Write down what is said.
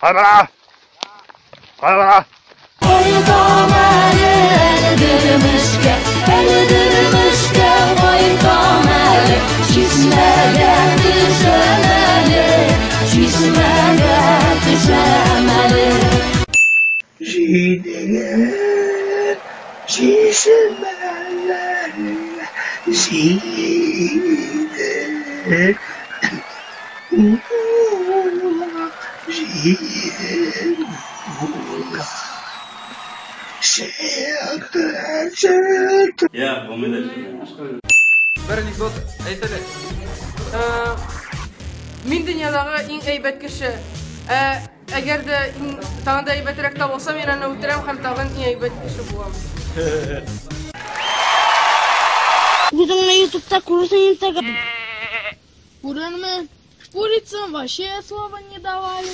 Кая бара? Кая бара? Кайтам әле Әлдермешкә, Әлдермешкә кайтам әле, чишмәгә төшәм әле, чишмәгә төшәм әле. Җидегән чишмәләр җиде улак, җиде улак. Чылтыр, чылтыр. Я, булмый дальше. Бер анекдот әйт әле. Мин дөньядагы иң әйбәт кеше. Ә әгәр дә иң тагын да әйбәтрәк табылса, мин аны үтерәм һәм тагын иң әйбәт кеше булам. Үзеңне ютубта күрерсең инстаграм. Күрермен. Курицам вообще слова не давали.